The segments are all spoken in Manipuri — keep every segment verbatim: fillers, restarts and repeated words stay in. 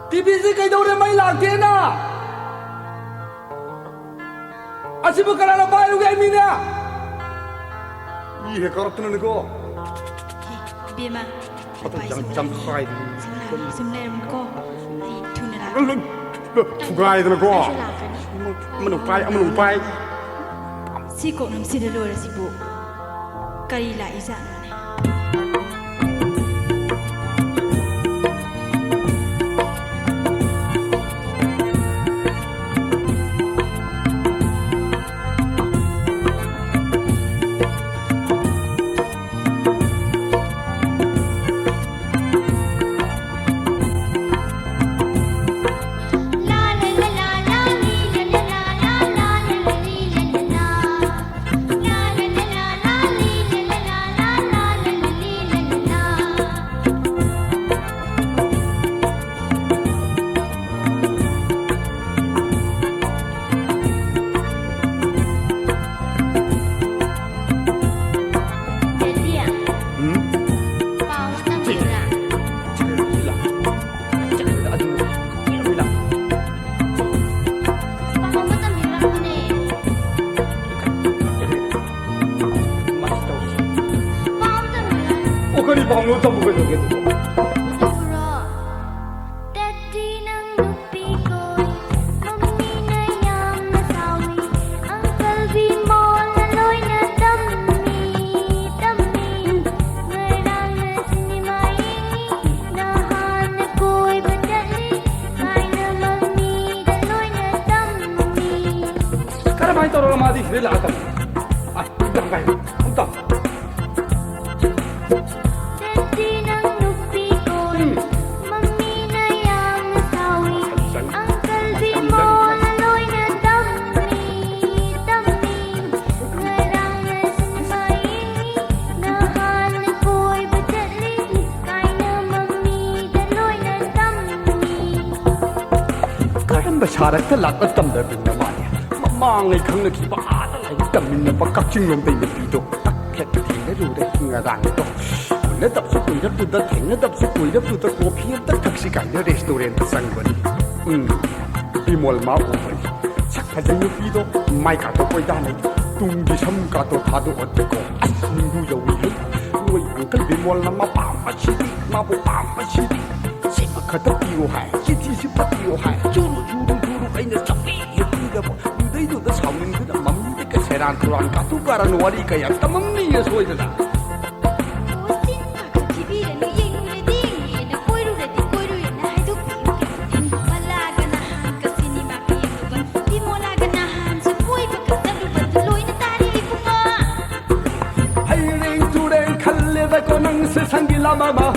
ꯇꯤꯚꯤꯁꯤ ꯀꯩꯗꯧꯔꯦ ꯃꯩ ꯂꯥꯛꯇꯦꯅ? ꯑꯁꯤꯕꯨ ꯀꯅꯥꯅ ꯄꯥꯏꯔꯨꯒꯦ ꯃꯤꯅ? ꯏ ꯍꯦꯛ ꯀꯥꯔꯛꯇꯅꯅꯤꯀꯣ꯫ ꯍꯦ, ꯏꯕꯦꯝꯃ, ꯃꯇꯝ ꯌꯥꯝ ꯆꯪꯈꯥꯏꯔꯤ꯫ ꯁꯨꯝ ꯂꯥꯛꯑꯣ, ꯁꯨꯝ ꯂꯩꯔꯝꯃꯨꯀꯣ꯫ ꯑꯩ ꯊꯨꯅ ꯂꯥꯛꯀꯦ꯫ ꯊꯨꯒꯥꯏꯗꯅꯀꯣ꯫ ꯑꯩꯁꯨ ꯂꯥꯛꯀꯅꯤ꯫ ꯑꯃꯅ ꯄꯥꯏ, ꯑꯃꯅ ꯄꯥꯏ꯫ ꯁꯤ ꯀꯣꯛꯅꯝꯁꯤꯗ ꯂꯣꯏꯔꯁꯤꯕꯨ꯫ ꯀꯔꯤ ꯂꯥꯛꯏꯖꯥꯠꯅꯣꯅꯦ? ꯑꯣ, ꯀꯔꯤ ꯄꯥꯎꯅꯣ? ꯇꯝꯃꯨ ꯀꯩꯗꯧꯒꯦ ꯑꯗꯨꯕꯣ? ꯇꯝꯃꯨꯔꯣ꯫ ꯇꯠꯇꯤ ꯅꯪ ꯅꯨꯄꯤ ꯀꯣꯏ, ꯃꯝꯃꯤꯅ ꯌꯥꯝꯅ ꯁꯥꯎꯏ, ꯑꯪꯀꯜ ꯕꯤꯃꯣꯜꯅ ꯂꯣꯏꯅ ꯇꯝꯃꯤ, ꯇꯝꯃꯤ꯫ ꯉꯔꯥꯡꯅ ꯁꯤꯅꯦꯃꯥ ꯌꯦꯡꯉꯤ, ꯅꯍꯥꯟꯅ ꯀꯣꯏꯕ ꯆꯠꯂꯤ, ꯀꯥꯏꯅ ꯃꯝꯃꯤꯗ ꯂꯣꯏꯅ ꯇꯝꯃꯤ꯫ ꯀꯔꯝꯍꯥꯏꯅ ꯇꯧꯔꯒ ꯃꯥꯗꯤ ꯁꯤꯗ ꯂꯥꯛꯑꯒ ꯇꯝꯃꯤ? ꯑꯥ, ꯑꯝꯇ ꯍꯥꯏꯌꯨ, ꯑꯝꯇ꯫ ꯗꯦꯗꯤ ꯅꯪ ꯅꯨꯄꯤ ꯀꯣꯏ꯫ ꯎꯝ꯫ ꯃꯝꯃꯤꯅ ꯌꯥꯝꯅ ꯁꯥꯎꯏ꯫ ꯑꯪꯀꯜ ꯕꯤꯃꯣꯜꯅ ꯂꯣꯏꯅ ꯇꯝꯃꯤ, ꯇꯝꯃꯤ꯫ ꯉꯔꯥꯡꯅ ꯁꯤꯅꯦꯃꯥ ꯌꯦꯡꯉꯤ, ꯅꯍꯥꯟꯅ ꯀꯣꯏꯕ ꯆꯠꯂꯤ꯫ ꯀꯥꯏꯅ ꯃꯝꯃꯤꯗ ꯂꯣꯏꯅ ꯇꯝꯃꯤ꯫ ꯀꯔꯝꯕ ꯁꯍꯔꯗ ꯂꯥꯛꯄ ꯇꯝꯗꯕꯤꯅꯣ ꯃꯥꯗꯤ? ꯃꯃꯥꯡꯉꯩ ꯈꯪꯅꯈꯤꯕ ꯑꯥꯗ ꯂꯥꯏꯔꯤꯛ ꯇꯝꯃꯤꯟꯅꯕ ꯀꯛꯆꯤꯡꯂꯣꯝꯗꯩ ꯅꯨꯄꯤꯗꯣ ꯇꯛ ꯍꯦꯛ ꯊꯦꯡꯅꯔꯨꯔꯦ ꯉꯔꯥꯡꯗꯣ꯫ ꯊꯦꯡꯅꯗꯕꯁꯨ ꯀꯨꯏꯔꯞꯇꯨꯗ, ꯊꯦꯡꯅꯗꯕꯁꯨ ꯀꯨꯏꯔꯞꯇꯨꯗ coffee ꯑꯝꯇ ꯊꯛꯁꯤ ꯀꯥꯏꯅ restaurantꯇ ꯆꯪꯕꯅꯤ꯫ ꯎꯝ, ꯕꯤꯃꯣꯜ ꯃꯥ ꯎꯕꯅꯤ꯫ ꯁꯛ ꯐꯖꯩ ꯅꯨꯄꯤꯗꯣ, ꯃꯥꯏ ꯀꯥꯇꯣ ꯀꯣꯏꯗꯥꯅꯩ꯫ ꯇꯨꯡꯒꯤ ꯁꯝ ꯀꯥꯇꯣ ꯊꯥꯗꯣꯛꯑꯗꯤꯀꯣ, ꯑꯁ, ꯅꯨꯡꯕꯨ ꯌꯧꯏ ꯍꯩ꯫ ꯅꯣꯏ uncle ꯕꯤꯃꯣꯜꯅ ꯃꯄꯥꯝꯕꯁꯤꯗꯤ, ꯃꯥꯕꯨ ꯄꯥꯝꯕꯁꯤꯗꯤ꯫ ꯁꯤꯃ ꯈꯛꯇ ꯄꯤꯌꯣ ꯍꯥꯏ, ꯆꯤꯊꯤꯁꯤꯃ ꯄꯤꯌꯣ ꯍꯥꯏ꯫ ꯆꯨꯔꯨ, ꯆꯨꯔꯨ, ꯆꯨꯔꯨ, ꯑꯩꯅ ꯆꯞꯄꯤ ꯍꯦꯛ ꯄꯤꯗꯕ꯫ ꯑꯗꯨꯗꯩꯗꯨꯗ ꯁꯥꯎꯅꯤꯡꯗꯨꯅ ꯃꯃꯤꯗꯒ ꯁꯦꯔꯥꯟ ꯇꯨꯔꯥꯟ ꯀꯥꯇꯨ ꯀꯥꯔꯟ ꯋꯥꯔꯤ ꯀꯌꯥ ꯇꯝꯃꯝꯅꯤꯌꯦ ꯁꯣꯏꯗꯅ꯫ ꯑꯣ, ꯆꯤꯟ ꯉꯥꯛꯇ ꯊꯤꯕꯤꯔꯅꯨ, ꯌꯦꯡꯉꯨꯔꯗꯤ ꯌꯦꯡꯉꯦꯅ, ꯀꯣꯏꯔꯨꯔꯗꯤ ꯀꯣꯏꯔꯨꯏꯅ ꯍꯥꯏꯗꯣꯛꯄꯤꯌꯨ ꯀꯩꯅꯣ꯫ ꯕꯂꯥꯒ ꯅꯍꯥꯟꯒ ꯁꯤꯅꯦꯃꯥꯒ ꯌꯦꯡꯉꯨꯕ, ꯕꯤꯃꯣꯂꯥꯒ ꯅꯍꯥꯟꯁꯨ ꯀꯣꯏꯕꯒ ꯆꯠꯂꯨꯕꯗꯨ ꯂꯣꯏꯅ ꯇꯥꯔꯤ ꯏꯕꯨꯡꯉꯣ꯫ ꯍꯩꯔꯦꯡ ꯇꯨꯔꯦꯡ ꯈꯜꯂꯦꯗꯀꯣ ꯅꯪꯁꯦ ꯁꯪꯒꯤꯂꯥ ꯃꯃꯥ꯫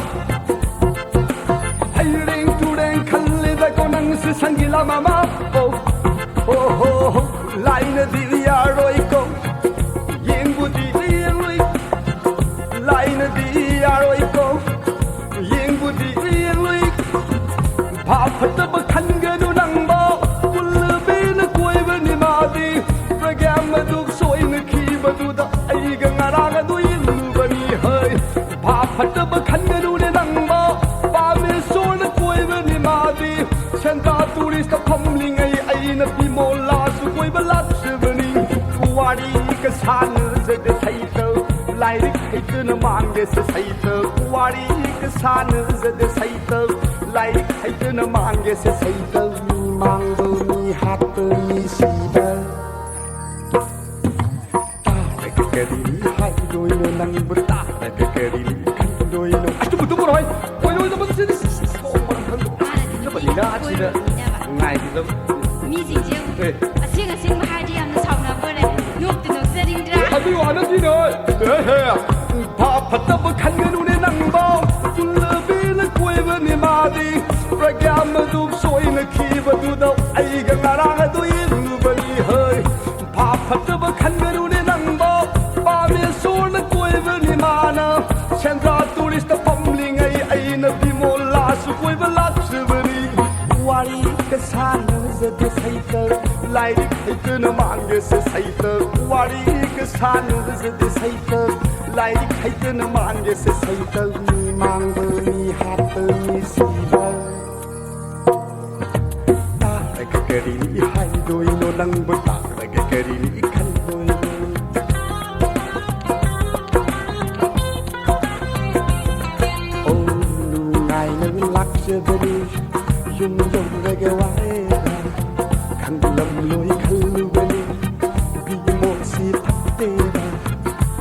ꯍꯩꯔꯦꯡ ꯇꯨꯔꯦꯡ ꯈꯜꯂꯦꯗꯀꯣ ꯅꯪꯁꯦ ꯁꯪꯒꯤꯂꯥ ꯃꯃꯥ꯫ ꯑꯣ, ꯑꯣ ꯍꯣ ꯍꯣ, ꯂꯥꯏꯅꯗꯤ ꯌꯥꯔꯣꯏꯀꯣ, ꯌꯦꯡꯕꯨꯗꯤ ꯌꯦꯡꯂꯨꯏ, ꯂꯥꯏꯅꯗꯤ ꯌꯥꯔꯣꯏꯀꯣ, ꯌꯦꯡꯕꯨꯗꯤ ꯌꯦꯡꯂꯨꯏ꯫ ꯚꯥꯞ ꯐꯠꯇꯕ ꯈꯟꯒꯅꯨ ꯅꯪꯕꯣ, ꯄꯨꯜꯂꯕꯤꯅ ꯀꯣꯏꯕꯅꯤ ꯃꯥꯗꯤ꯫ ꯄ꯭ꯔꯣꯒ꯭ꯔꯥꯝ ꯑꯗꯨ ꯁꯣꯏꯅꯈꯤꯕꯗꯨꯗ ꯑꯩꯒ ꯉꯔꯥꯡ ꯑꯗꯨ ꯌꯦꯡꯂꯨꯕꯅꯤ ꯍꯩ꯫ ꯚꯥꯞ ꯐꯠꯇꯕ ꯈꯟꯒꯅꯨꯅꯦ ꯅꯪꯕꯣ, ꯄꯥꯃꯦꯁꯣꯔꯅ ꯀꯣꯏꯕꯅꯤ ꯃꯥꯗꯤ꯫ ꯁꯦꯟꯗ꯭ꯔꯥ ꯇꯨꯔꯤꯁꯇ ꯐꯝꯂꯤꯉꯩ ꯑꯩꯅ ꯕꯤꯃꯣꯂꯥꯁꯨ ꯀꯣꯏꯕ ꯂꯥꯛꯆꯕꯅꯤ꯫ ꯋꯥꯔꯤꯒ ꯁꯥꯟꯅꯖꯗꯦ ꯁꯩꯇꯧ, ꯂꯥꯏꯔꯤꯛ ꯍꯩꯇꯅ ꯃꯥꯡꯒꯦꯁꯦ ꯁꯩꯇꯧ꯫ ꯋꯥꯔꯤꯒ ꯁꯥꯟꯅꯖꯗꯦ ꯁꯩꯇꯧ, ꯂꯥꯏꯔꯤꯛ ꯍꯩꯇꯅ ꯃꯥꯡꯒꯦꯁꯦ ꯁꯩꯇꯧ꯫ ꯃꯤ ꯃꯥꯡꯕ, ꯃꯤ ꯍꯥꯠꯄ, ꯃꯤ ꯁꯤꯕ꯫ ꯇꯥꯔꯒ ꯀꯔꯤ ꯍꯥꯏꯗꯣꯏꯅꯣ ꯅꯪꯕꯨ, ꯇꯥꯔꯒ ꯀꯔꯤ ꯈꯟꯗꯣꯏꯅꯣ? ꯑꯁ, ꯇꯨꯝꯕ ꯇꯨꯝꯃꯔꯣꯏ꯫ ꯑꯣꯏꯔꯣꯏꯗꯕ ꯁꯤꯗꯤ ꯁꯣꯛꯄ ꯃꯔꯝ ꯈꯪꯗꯕ꯫ ꯃꯥꯅꯗꯤ ꯅꯨꯄꯤ ꯅꯨꯄꯤꯅ ꯑꯁꯤꯗ ꯀꯣꯏꯔꯨꯕꯅꯤꯅꯕ꯫ ꯉꯥꯏꯒꯗꯕ꯫ ꯃꯤꯁꯤꯡꯁꯦ ꯑꯦ꯫ ꯑꯁꯦꯡ ꯑꯁꯦꯡꯕ ꯍꯥꯏꯔꯗꯤ ꯌꯥꯝꯅ ꯁꯥꯎꯅꯕ ꯑꯣꯏꯔꯦ꯫ ꯅꯣꯛꯇ ꯅꯣꯛꯆꯅꯤꯡꯗ꯭ꯔꯥ? ꯑꯗꯨꯒꯤ ꯋꯥ ꯅꯠꯇꯦꯅꯦ꯫ ꯑꯦ, ꯍꯦ꯫ ꯚꯥꯞ ꯐꯠꯇꯕ ꯈꯟꯒꯅꯨꯅꯦ ꯅꯪꯕꯣ꯫ ꯄꯨꯜꯂꯕꯤꯅ ꯀꯣꯏꯕꯅꯤ ꯃꯥꯗꯤ꯫ ꯄ꯭ꯔꯣꯒ꯭ꯔꯥꯝ ꯑꯗꯨ ꯁꯣꯏꯅꯈꯤꯕꯗꯨꯗ ꯑꯩꯒ ꯉꯔꯥꯡ ꯑꯗꯨ ꯌꯦꯡꯂꯨꯕꯅꯤ ꯍꯩ꯫ ꯚꯥꯞ ꯐꯠꯇꯕ ꯈꯟꯒꯅꯨꯅꯦ ꯅꯪꯕꯣ꯫ ꯄꯥꯃꯦꯁꯣꯔꯅ ꯀꯣꯏꯕꯅꯤ ꯃꯥꯅ꯫ ꯁꯦꯟꯗ꯭ꯔꯥ ꯇꯨꯔꯤꯁꯇ ꯐꯝꯂꯤꯉꯩ ꯑꯩꯅ ꯕꯤꯃꯣꯂꯥꯁꯨ ꯀꯣꯏꯕ ꯂꯥꯛꯆꯕꯅꯤ꯫ ꯋꯥꯔꯤꯒ ꯁꯥꯟꯅꯖ ꯁꯩꯇ, ꯂꯥꯏꯔꯤꯛ ꯍꯩꯇꯅ ꯃꯥꯡꯒꯦꯁꯦ ꯁꯩꯇ, ꯋꯥꯔꯤꯒ ꯁꯥꯟꯅꯕꯁꯤꯗꯤ ꯁꯩꯇ, ꯂꯥꯏꯔꯤꯛ ꯍꯩꯇꯅ ꯃꯥꯡꯒꯦꯁꯦ ꯁꯩꯇ, ꯃꯤ ꯃꯥꯡꯕ, ꯃꯤ ꯍꯥꯠꯄ, ꯃꯤ ꯁꯤꯕ꯫ ꯇꯥꯔꯒ ꯀꯔꯤ ꯍꯥꯏꯗꯣꯏꯅꯣ, ꯅꯪꯕꯨ ꯇꯥꯔꯒ ꯀꯔꯤ ꯈꯟꯗꯣꯏꯅꯣ? ꯑꯣ, ꯅꯨꯡꯉꯥꯏꯅ ꯂꯥꯛꯆꯕꯅꯤ, ꯌꯨꯝ ꯌꯧꯔꯒ ꯋꯥꯔꯦꯕ, ꯈꯪꯂꯝꯂꯣꯏ ꯈꯜꯂꯨꯕꯅꯤ, ꯕꯤꯃꯣꯜꯁꯤ ꯊꯛꯇꯦꯕ꯫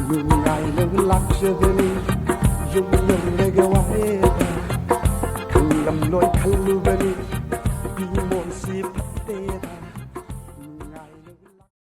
ꯅꯨꯡꯉꯥꯏꯅ ꯂꯥꯛꯆꯕꯅꯤ, ꯌꯨꯝ ꯌꯧꯔꯒ ꯋꯥꯔꯦꯕ, ꯈꯪꯂꯝꯂꯣꯏ ꯈꯜꯂꯨꯕꯅꯤ꯫